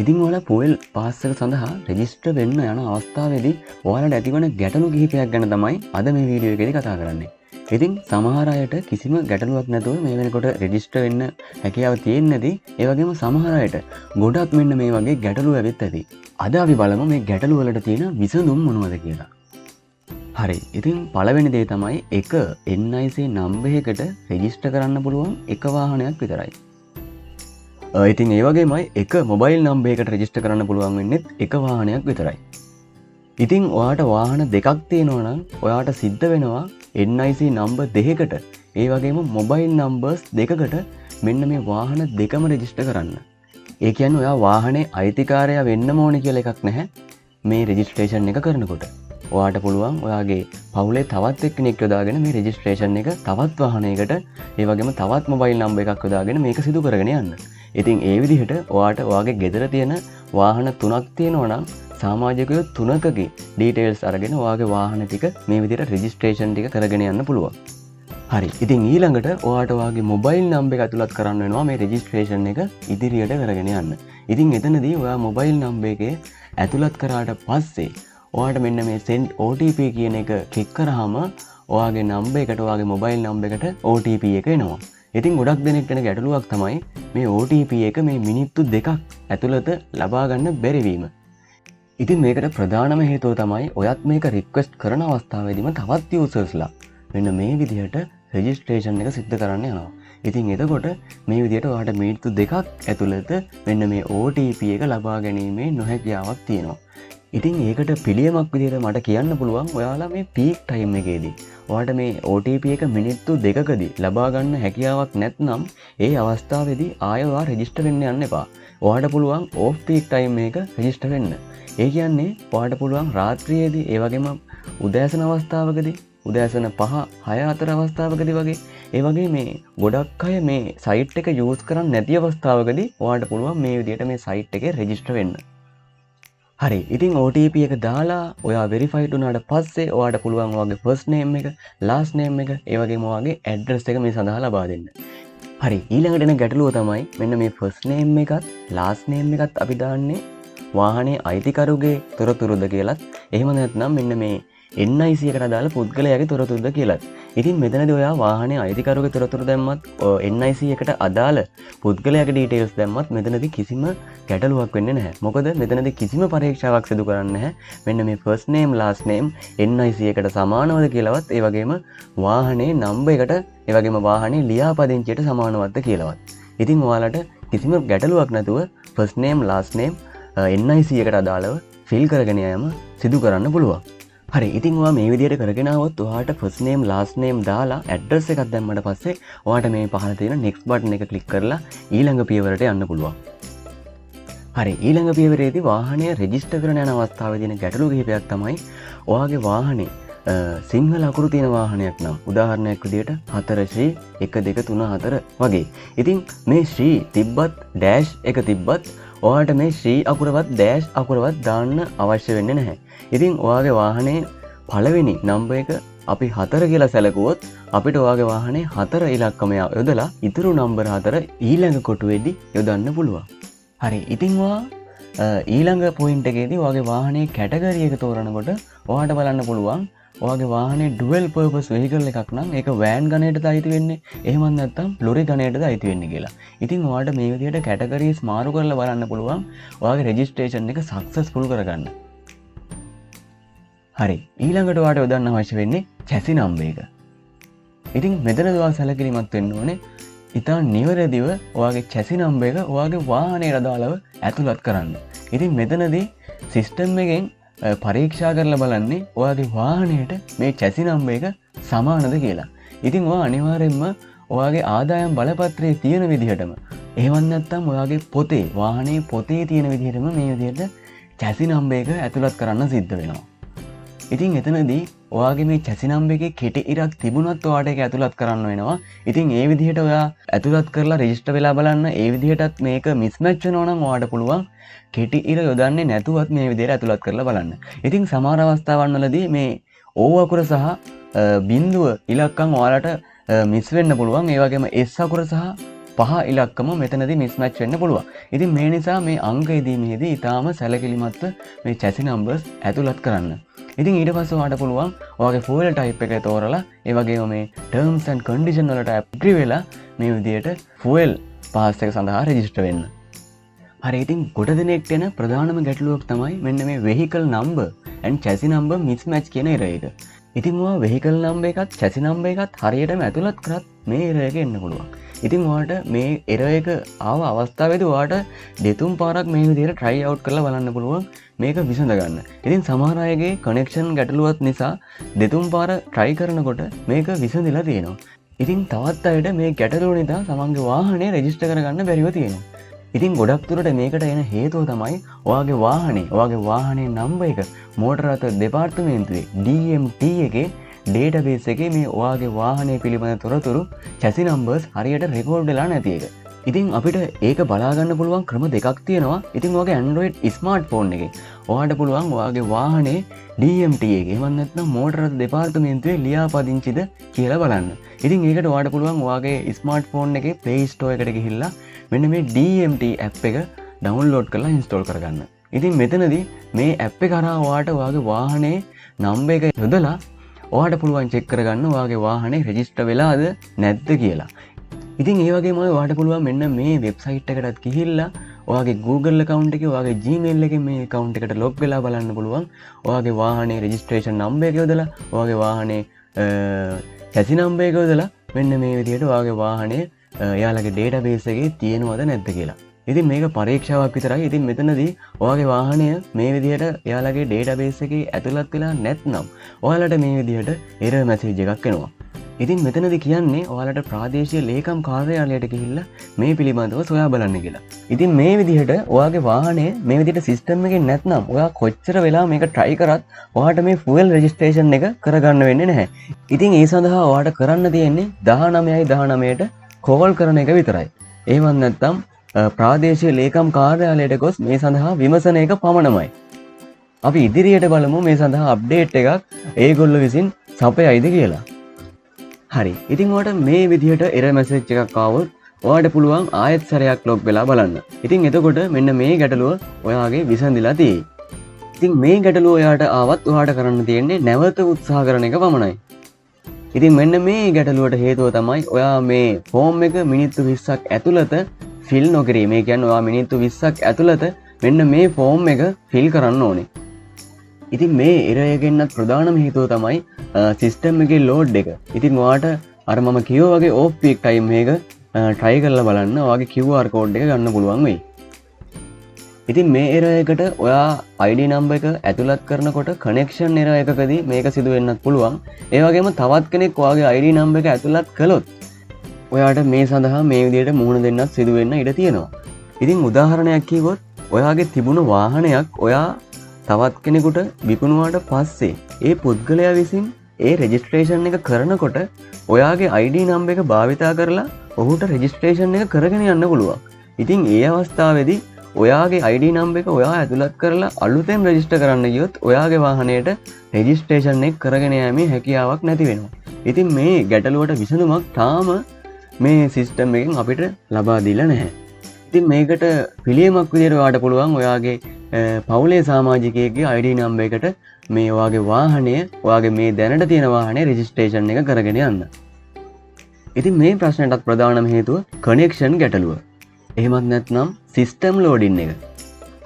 ඉතින් ඔයාලා ෆුවෙල් පාස් එක සඳහා රෙජිස්ටර් වෙන්න යන අවස්ථාවේදී ඔයාලට ඇතිවන ගැටලු කිහිපයක් ගැන තමයි අද මේ වීඩියෝ එකේදී කතා කරන්නේ. ඉතින් සමහර අයට කිසිම ගැටලුවක් නැතුව මේ වෙනකොට රෙජිස්ටර් වෙන්න හැකියාව තියෙන්නේ නැති, ඒ වගේම සමහර අයට ගොඩක් මෙන්න මේ වගේ ගැටලු ඇවිත් ඇති. අද අපි බලමු මේ ගැටලු වලට තියෙන විසඳුම් මොනවද කියලා. හරි, ඉතින් පළවෙනි දේ තමයි එක NIC number එකකට රෙජිස්ටර් කරන්න පුළුවන් එක වාහනයක් විතරයි. ඉතින් ඒ වගේමයි එක මොබයිල් නම්බර් එකකට රෙජිස්ටර් කරන්න පුළුවන් වෙන්නේත් එක වාහනයක් විතරයි. ඉතින් ඔයාට වාහන දෙකක් තියෙනවා නම් ඔයාට සිද්ධ වෙනවා NIC number දෙකකට, ඒ වගේම මොබයිල් නම්බර්ස් දෙකකට මෙන්න මේ වාහන දෙකම රෙජිස්ටර් කරන්න. ඒ කියන්නේ ඔයා වාහනේ අයිතිකාරයා වෙන්නම ඕනේ කියලා එකක් නැහැ මේ රෙජිස්ට්‍රේෂන් එක කරනකොට. ඔයාට පුළුවන් ඔයාගේ පවුලේ තවත් එක්කෙනෙක් යොදාගෙන මේ රෙජිස්ට්‍රේෂන් එක තවත් වාහනයකට, ඒ වගේම තවත් මොබයිල් නම්බර් එකක් යොදාගෙන මේක සිදු කරගෙන යන්න. ඉතින් ඒ විදිහට ඔයාට ඔයාගේ ගෙදර තියෙන වාහන තුනක් තියෙනවා නම් සමාජිකයෝ තුනකගේ ඩීටේල්ස් අරගෙන ඔයාගේ වාහන ටික මේ විදිහට රෙජිස්ට්‍රේෂන් ටික කරගෙන යන්න පුළුවන්. හරි, ඉතින් ඊළඟට ඔයාට ඔයාගේ මොබයිල් නම්බර් එක ඇතුළත් කරන්න වෙනවා මේ රෙජිස්ට්‍රේෂන් එක ඉදිරියට කරගෙන යන්න. ඉතින් එතනදී ඔයා මොබයිල් නම්බර් එකේ ඇතුළත් කරාට පස්සේ ඔයාට මෙන්න මේ send OTP කියන එක ක්ලික් කරාම ඔයාගේ නම්බර් එකට, ඔයාගේ මොබයිල් නම්බර් එකට OTP එක එනවා. ඉතින් ගොඩක් දෙනෙක් වෙන ගැටලුවක් තමයි මේ OTP එක මේ මිනිත්තු දෙකක් ඇතුළත ලබා ගන්න බැරි වීම. ඉතින් මේකට ප්‍රධානම හේතුව තමයි ඔයත් මේක රික්වෙස්ට් කරන අවස්ථාවේදීම තවත් යූසර්ස්ලා මෙන්න මේ විදිහට රෙජිස්ට්‍රේෂන් එක සිද්ධ කරන්න යනවා. ඉතින් එතකොට මේ විදිහට ඔයාට මිනිත්තු දෙකක් ඇතුළත මෙන්න මේ OTP එක ලබා ගැනීමේ නොහැකියාවක් තියෙනවා. ඉතින් ඒකට පිළියමක් විදිහට මට කියන්න පුළුවන් ඔයාලා මේ පීක් ටයිම් එකේදී ඔයාට මේ OTP එක මිනිත්තු දෙකකදී ලබා ගන්න හැකියාවක් නැත්නම් ඒ අවස්ථාවේදී ආයෙ ඔයා රෙජිස්ටර් වෙන්න යන්න එපා. ඔයාට පුළුවන් ඕෆ් පීක් ටයිම් එක රෙජිස්ටර් වෙන්න. ඒ කියන්නේ ඔයාට පුළුවන් රාත්‍රියේදී, ඒ වගේම උදෑසන අවස්ථාවකදී, උදෑසන 5 6 අතර අවස්ථාවකදී වගේ, ඒ වගේ මේ ගොඩක් අය මේ සයිට් එක යූස් කරන්නේ නැති අවස්ථාවකදී ඔයාට පුළුවන් මේ විදිහට මේ සයිට් එකේ රෙජිස්ටර් වෙන්න. හරි, ඉතින් OTP එක දාලා ඔයා වෙරිෆයිඩ් වුණාට පස්සේ ඔයාට පුළුවන් ඔයාගේ ෆස්ට් නේම් එක, ලාස්ට් නේම් එක, ඒ වගේම ඔයාගේ ඇඩ්‍රස් එක මේ සඳහා ලබා දෙන්න. හරි, ඊළඟට එන ගැටලුව තමයි මෙන්න මේ ෆස්ට් නේම් එකත් ලාස්ට් නේම් එකත් අපි දාන්නේ වාහනේ අයිතිකරුගේ තොරතුරුද කියලත්, එහෙම නැත්නම් මෙන්න මේ NIC එකට අදාළ පුද්ගලයාගේ තොරතුරුද කියලත්. ඉතින් මෙතනදී ඔයා වාහනේ අයිතිකරුගේ තොරතුරු දැම්මත්, NIC එකට අදාළ පුද්ගලයාගේ ඩීටේල්ස් දැම්මත් මෙතනදී කිසිම ගැටලුවක් වෙන්නේ නැහැ. මොකද මෙතනදී කිසිම පරීක්ෂාවක් සිදු කරන්නේ නැහැ. මෙන්න මේ first name last name NIC එකට සමානවද කියලාවත්, ඒ වගේම වාහනේ නම්බර් එකට, ඒ වගේම වාහනේ ලියාපදිංචියට සමානවත්ද කියලාවත්. ඉතින් ඔයාලට කිසිම ගැටලුවක් නැතුව first name last name NIC එකට අදාළව ෆිල් කරගෙන යෑම සිදු කරන්න පුළුවන්. හරි, ඉතින් ඔයා මේ විදිහට කරගෙන ආවොත් ඔයාට ෆස්ට් නේම් ලාස්ට් නේම් දාලා ඇඩ්‍රස් එකක් දැම්මට පස්සේ ඔයාට මේ පහළ තියෙන නෙක්ස්ට් බටන් එක ක්ලික් කරලා ඊළඟ පියවරට යන්න පුළුවන්. හරි, ඊළඟ පියවරේදී වාහනය රෙජිස්ටර් කරන යන අවස්ථාවේදී එන ගැටලු කිහිපයක් තමයි ඔයාගේ වාහනේ සිංහල අකුරු තියෙන වාහනයක් නම් උදාහරණයක් විදිහට 4 ශ්‍රී 1 2 3 4 වගේ. ඉතින් මේ ශ්‍රී තිබ්බත් ඩෑෂ් එක තිබ්බත් ඔයාට මේ ශ්‍රී අකුරවත් ඩෑෂ් අකුරවත් දාන්න අවශ්‍ය වෙන්නේ නැහැ. ඉතින් ඔයාගේ වාහනේ පළවෙනි නම්බර් එක අපි 4 කියලා සැලකුවොත් අපිට ඔයාගේ වාහනේ 4 ඉලක්කමය යොදලා ඉතුරු නම්බර් 4 ඊළඟ කොටුවේදී යොදන්න පුළුවන්. හරි, ඉතින් ඔයා ඊළඟ පොයින්ට් එකේදී ඔයාගේ වාහනේ කැටගරි එක තෝරනකොට ඔයාට බලන්න පුළුවන් ඔයාගේ වාහනේ ඩුවල් පර්පස් වෙහිකල් එකක් නම් ඒක වෑන් ගණයටද අයිති වෙන්නේ, එහෙමත් නැත්නම් ලොරි ගණයටද අයිති වෙන්නේ කියලා. ඉතින් ඔයාට මේ විදිහට කැටගරීස් මාරු කරලා බලන්න පුළුවන් ඔයාගේ රෙජිස්ට්‍රේෂන් එක සක්සස්ෆුල් කරගන්න. හරි, ඊළඟට ඔයාට යොදන්න අවශ්‍ය වෙන්නේ චැසි නම්බර් එක. ඉතින් මෙතනදී ඔයා සැලකිලිමත් වෙන්න ඕනේ ඉතා නිවැරදිව ඔයාගේ චැසි නම්බර් එක ඔයාගේ වාහනයට අදාළව ඇතුළත් කරන්න. ඉතින් මෙතනදී සිස්ටම් එකෙන් පරීක්ෂා කරලා බලන්නේ ඔයාගේ වාහනයට මේ චැසි නම්බර් එක සමානද කියලා. ඉතින් ඔයා අනිවාර්යයෙන්ම ඔයාගේ ආදායම් බලපත්‍රයේ තියෙන විදිහටම, එහෙමත් නැත්නම් ඔයාගේ පොතේ, වාහනේ පොතේ තියෙන විදිහටම මේ විදිහට චැසි නම්බර් එක ඇතුළත් කරන්න සිද්ධ වෙනවා. ඉතින් එතනදී ඔයාගේ මේ චැසි නම්බර් එකේ කෙටි ඉරක් තිබුණත් ඔයාට ඒක ඇතුළත් කරන්න වෙනවා. ඉතින් ඒ විදිහට ඔයා ඇතුළත් කරලා රෙජිස්ටර් වෙලා බලන්න. ඒ විදිහටත් මේක මිස්මැච් වෙනවා නම් ඔයාට පුළුවන් කෙටි ඉර යොදන්නේ නැතුවත් මේ විදිහට ඇතුළත් කරලා බලන්න. ඉතින් සමහර අවස්ථාවන් වලදී මේ ඕ අකුර සහ බිඳුව ඉලක්කම් ඔයාලට මිස් වෙන්න පුළුවන්. ඒ වගේම එස් අකුර සහ පහ ඉලක්කම මෙතනදී මිස්මැච් වෙන්න පුළුවන්. ඉතින් මේ නිසා මේ අංක යෙදීමේදී ඉතාම සැලකිලිමත්ව මේ චැසි නම්බර්ස් ඇතුළත් කරන්න. ඉතින් ඊට පස්සේ ඔයාලට පුළුවන් ඔයාගේ ෆුවල් ටයිප් එක තෝරලා ඒ වගේම මේ ටර්ම්ස් ඇන්ඩ් කන්ඩිෂන් වලට ඇග්‍රී වෙලා මේ විදියට ෆුවල් පාස් එක සඳහා රෙජිස්ටර් වෙන්න. හරි, ඉතින් ගොඩ දෙනෙක්ට එන ප්‍රධානම ගැටලුවක් තමයි මෙන්න මේ vehicle number and chassis number mismatch කියන එරර් එක. ඉතින් ඔයා වෙහිකල් නම්බර් එකත් චැසි නම්බර් එකත් හරියටම ඇතුළත් කරත් මේ එරර් එක එන්න පුළුවන්. ඉතින් ඔයාට මේ එරර් එක ආව අවස්ථාවේදී ඔයාට දෙතුන් පාරක් මේ විදිහට try out කරලා බලන්න පුළුවන් මේක විසඳ ගන්න. ඉතින් සමහර අයගේ කනෙක්ෂන් ගැටලුවත් නිසා දෙතුන් පාර try කරනකොට මේක විසඳිලා තියෙනවා. ඉතින් තවත් අයට මේ ගැටලුව නිසා තමන්ගේ වාහනේ රෙජිස්ටර් කරගන්න බැරිව තියෙනවා. ඉතින් ගොඩක් දුරට මේකට එන හේතුව තමයි ඔයාගේ වාහනේ නම්බර් එක මෝටර රථ දෙපාර්තමේන්තුවේ DMT එකේ ඩේටාබේස් එකේ මේ ඔයාගේ වාහනේ පිළිබඳ තොරතුරු චැසි නම්බර්ස් හරියට රෙකෝඩ් වෙලා නැති එක. ඉතින් අපිට ඒක බලා ගන්න පුළුවන් ක්‍රම දෙකක් තියෙනවා. ඉතින් ඔයාගේ Android smartphone එකේ ඔයාට පුළුවන් ඔයාගේ වාහනේ DMT එකේ එහෙම නැත්නම් මෝටර රථ දෙපාර්තමේන්තුවේ ලියාපදිංචිද කියලා බලන්න. ඉතින් ඒකට ඔයාට පුළුවන් ඔයාගේ ස්මාර්ට්ෆෝන් එකේ Play Store එකට ගිහිල්ලා මෙන්න මේ DMT app එක ඩවුන්ලෝඩ් කරලා ඉන්ස්ටෝල් කරගන්න. ඉතින් මෙතනදී මේ ඇප් එක හරහා ඔයාට ඔයාගේ වාහනේ නම්බර් එක යොදලා ඔයාට පුළුවන් චෙක් කරගන්න ඔයාගේ වාහනේ රෙජිස්ටර් වෙලාද නැද්ද කියලා. ඉතින් ඒ වගේම ඔයාට පුළුවන් මෙන්න මේ වෙබ්සයිට් එකටත් ගිහිල්ලා ඔයාගේ Google account එකේ ඔයාගේ Gmail එකේ මේ account එකට ලොග් වෙලා බලන්න පුළුවන්. ඔයාගේ වාහනේ රෙජිස්ට්‍රේෂන් නම්බර් එක යොදලා ඔයාගේ වාහනේ චැසි නම්බර් එක යොදලා මෙන්න මේ විදිහට ඔයාගේ වාහනේ එයාලගේ ඩේටාබේස් එකේ තියෙනවද නැද්ද කියලා. ඉතින් මේක පරීක්ෂාවක් විතරයි. ඉතින් මෙතනදී ඔයාගේ වාහනය මේ විදිහට එයාලගේ ඩේටාබේස් එකේ ඇතුළත් වෙලා නැත්නම් ඔයාලට මේ විදිහට එරර් මැසේජ් එකක් එනවා. ඉතින් මෙතනදී කියන්නේ ඔයාලට ප්‍රාදේශීය ලේකම් කාර්යාලයට ගිහිල්ලා මේ පිළිබඳව සොයා බලන්න කියලා. ඉතින් මේ විදිහට ඔයාගේ වාහනය මේ විදිහට සිස්ටම් එකේ නැත්නම් ඔයා කොච්චර වෙලා මේක try කරත් ඔයාට මේ ෆුවල් රෙජිස්ට්‍රේෂන් එක කරගන්න වෙන්නේ නැහැ. ඉතින් ඒ සඳහා ඔයාට කරන්න තියෙන්නේ 19යි 19ට කෝල් කරන එක විතරයි. එහෙමත් නැත්නම් ප්‍රාදේශීය ලේකම් කාර්යාලයට ගොස් මේ සඳහා විමසන එක පමණමයි. අපි ඉදිරියට බලමු මේ සඳහා අප්ඩේට් එකක් ඒගොල්ලෝ විසින් සපයයිද කියලා. හරි. ඉතින් ඔයාට මේ විදිහට එරර් මැසේජ් එකක් ආවොත් ඔයාට පුළුවන් ආයෙත් සැරයක් ලොග් වෙලා බලන්න. ඉතින් එතකොට මෙන්න මේ ගැටලුව ඔයාගේ විසඳිලා තියෙයි. ඉතින් මේ ගැටලුව ඔයාට ආවත් ඔයාට කරන්න තියෙන්නේ නැවත උත්සාහ කරන එක පමණයි. ඉතින් මෙන්න මේ ගැටලුවට හේතුව තමයි ඔයා මේ ෆෝම් එක මිනිත්තු 20ක් ඇතුළත ෆිල් නොකිරීම. ඒ කියන්නේ ඔයා මිනිත්තු 20ක් ඇතුළත මෙන්න මේ ෆෝම් එක ෆිල් කරන්න ඕනේ. ඉතින් මේ එරර් එකෙන්වත් ප්‍රධානම හේතුව තමයි සිස්ටම් එකේ ලෝඩ් එක. ඉතින් ඔයාට අර මම කිව්වා වගේ ඕෆ් පීක් ටයිම් එක try කරලා බලන්න ඔයාගේ QR code එක ගන්න පුළුවන් වෙයි. ඉතින් මේ එරර් එකට ඔයා ID number එක ඇතුළත් කරනකොට කනෙක්ෂන් එරර් එකකදී මේක සිදු වෙන්නත් පුළුවන්. ඒ වගේම තවත් කෙනෙක් ඔයාගේ ID number එක ඇතුළත් කළොත් ඔයාට මේ සඳහා මේ විදිහට මුහුණ දෙන්නත් සිදු වෙන්න ඉඩ තියෙනවා. ඉතින් උදාහරණයක් කිව්වොත් ඔයාගේ තිබුණු වාහනයක් ඔයා තවත් කෙනෙකුට විකුණුවාට පස්සේ ඒ පුද්ගලයා විසින් ඒ රෙජිස්ට්‍රේෂන් එක කරනකොට ඔයාගේ ID number එක භාවිතා කරලා ඔහුට රෙජිස්ට්‍රේෂන් එක කරගෙන යන්න පුළුවන්. ඉතින් ඒ අවස්ථාවේදී ඔයාගේ ID number එක ඔයා ඇතුළත් කරලා අලුතෙන් රෙජිස්ටර් කරන්න ගියොත් ඔයාගේ වාහනයට රෙජිස්ට්‍රේෂන් එක කරගෙන යෑමේ හැකියාවක් නැති වෙනවා. ඉතින් මේ ගැටලුවට විසඳුමක් තාම මේ සිස්ටම් එකෙන් අපිට ලබා දීලා නැහැ. ඉතින් මේකට පිළියමක් විදියට ඔයාට පුළුවන් ඔයාගේ පවුලේ සමාජිකයෙක්ගේ ID number එකට මේ ඔයාගේ වාහනය, ඔයාගේ මේ දැනට තියෙන වාහනේ රෙජිස්ට්‍රේෂන් එක කරගෙන යන්න. ඉතින් මේ ප්‍රශ්නයටත් ප්‍රධානම හේතුව කනෙක්ෂන් ගැටලුව. එහෙමත් නැත්නම් සිස්ටම් ලෝඩින් එක.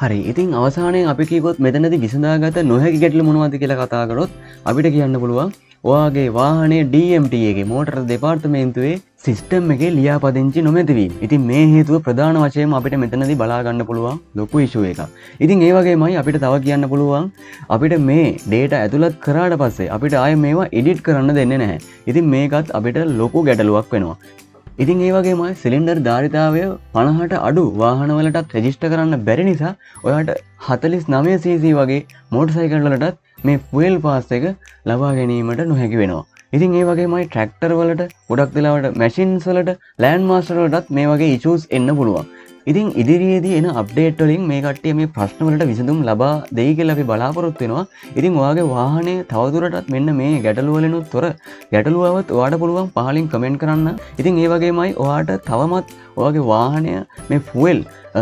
හරි. ඉතින් අවසානයෙන් අපි කිව්වොත් මෙතනදී විසඳාගත නොහැකි ගැටලු මොනවද කියලා කතා කරොත් අපිට කියන්න පුළුවන් ඔයාගේ වාහනේ DMT එකේ මෝටර දෙපාර්තමේන්තුවේ සිස්ටම් එකේ ලියාපදිංචි නොමැති වීම. ඉතින් මේ හේතුව ප්‍රධාන වශයෙන්ම අපිට මෙතනදී බලා ගන්න පුළුවන් ලොකු ඉෂුව එකක්. ඉතින් ඒ වගේමයි අපිට තව කියන්න පුළුවන් අපිට මේ ඩේටා ඇතුළත් කරාට පස්සේ අපිට ආයෙ මේවා එඩිට් කරන්න දෙන්නේ නැහැ. ඉතින් මේකත් අපිට ලොකු ගැටලුවක් වෙනවා. ඉතින් ඒ වගේමයි සිලින්ඩර් ධාරිතාවය 50ට අඩු වාහනවලටත් රෙජිස්ටර් කරන්න බැරි නිසා ඔයාට 49 cc වගේ මෝටර් සයිකල් වලටත් මේ ෆුවෙල් පාස් එක ලබා ගැනීමට නොහැකි වෙනවා. ඉතින් ඒ වගේමයි ට්‍රැක්ටර් වලට, ගොඩක් වෙලාවට මැෂින්ස් වලට, ලෑන්ඩ් මාස්ටර් වලටත් මේ වගේ ඉෂුස් එන්න පුළුවන්. ඉතින් ඉදිරියේදී එන අප්ඩේට් වලින් මේ කට්ටිය මේ ප්‍රශ්න වලට විසඳුම් ලබා දෙයි කියලා අපි බලාපොරොත්තු වෙනවා. ඉතින් ඔයාගේ වාහනය තවදුරටත් මෙන්න මේ ගැටලු වලිනුත් තොර ගැටලු ආවත් ඔයාට පුළුවන් පහලින් කමෙන්ට් කරන්න. ඉතින් ඒ වගේමයි ඔයාට තවමත් ඔයාගේ වාහනය මේ ෆුවෙල්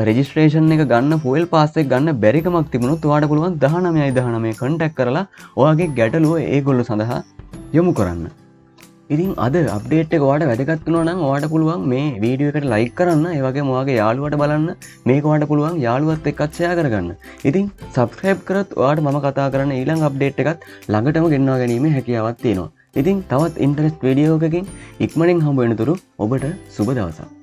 රෙජිස්ට්‍රේෂන් එක ගන්න, ෆුවෙල් පාස් එක ගන්න බැරිකමක් තිබුණොත් ඔයාට පුළුවන් 19 19 කන්ටැක්ට් කරලා ඔයාගේ ගැටලුව ඒගොල්ලෝ සඳහා යොමු කරන්න. ඉතින් අද අප්ඩේට් එක ඔයාට වැදගත් වුණා නම් ඔයාට පුළුවන් මේ වීඩියෝ එකට ලයික් කරන්න, ඒ වගේම ඔයාගේ යාළුවාට බලන්න මේක ඔයාට පුළුවන් යාළුවත් එක්කත් ෂෙයා කරගන්න. ඉතින් සබ්ස්ක්‍රයිබ් කරොත් ඔයාට මම කතා කරන ඊළඟ අප්ඩේට් එකත් ළඟටම ගෙන්වා ගැනීමේ හැකියාවක් තියෙනවා. ඉතින් තවත් ඉන්ටරෙස්ට් වීඩියෝ එකකින් ඉක්මනින් හම්බ වෙනතුරු ඔබට සුබ දවසක්.